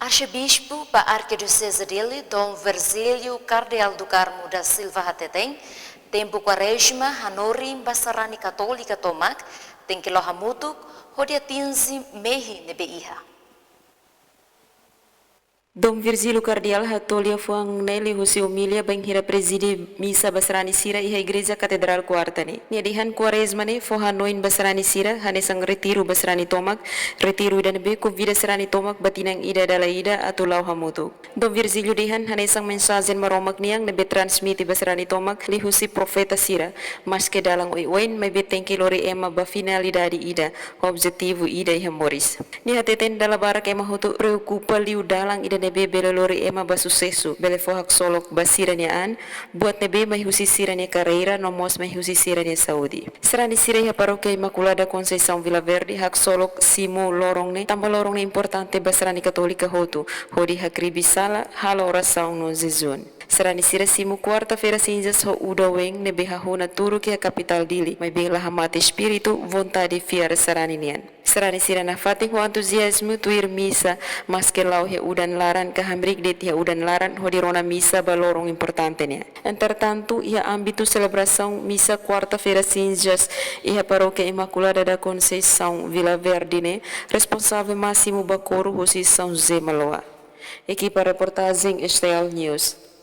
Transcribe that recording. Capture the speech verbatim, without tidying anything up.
Arcebispu ba Arquidiocese Dili, Dom Virgílio Cardeal do Carmo da Silva hateten, tempu Kuarezma hanorin ba sarani katólika tomak tenke la'o hamutuk hodi atinje mehi ne'ebé iha. Dom Virgílio Cardeal hato'o liafuan ne'e liuhusi omilia bainhira prezide misa ba sarani sira iha Igreja Katedrál Kuarta ne'e. Nia dehan Kuarezma ne'e fó hanoin ba sarani sira hanesan retiru ba sarani tomak, retiru ida ne'ebé konvida sarani tomak ba tinan ida dala ida atu la'o hamutuk. Dom Virgílio dehan hanesan mensajen Maromak nian ne'ebé transmite ba sarani tomak liuhusi profeta sira, maske dalan oioin maibé tenke lori ema ba finalidade ida, objetivu ida iha moris. Nia hateten dala barak ema hotu preokupa liu dalan ida ne'ebé bele lori ema ba susesu, bele fó haksolok ba sira-nia an, buat ne'ebé mai husi sira-nia karreira, no mós mai husi sira-nia saúde. Sarani sira iha Parókia Imaculada Conceição Vila Verde haksolok simu loron ne'e, tanba loron ne'e importante ba sarani katólika hotu, hodi hakribi sala, halo orasaun no jejún. Sarani sira simu Kuarta-feira Sinjas ho udan-ween ne'ebé hahú naturuk iha kapitál Dili, maibé la hamate espíritu, vontade fiar sarani nian. Sarani sira nafatin ho entuziazmu tuir misa, maske la'o iha udan laran ka hamriik de'it iha udan laran hodi rona misa ba loron importante ne'e. Entretantu, iha ámbitu selebrasaun misa Kuarta-feira Sinjas iha Parókia Imaculada da Conceição Vila Verde ne'e, responsavel másimu ba koru husi São José Maloa. Ekipa reportajen S T L News.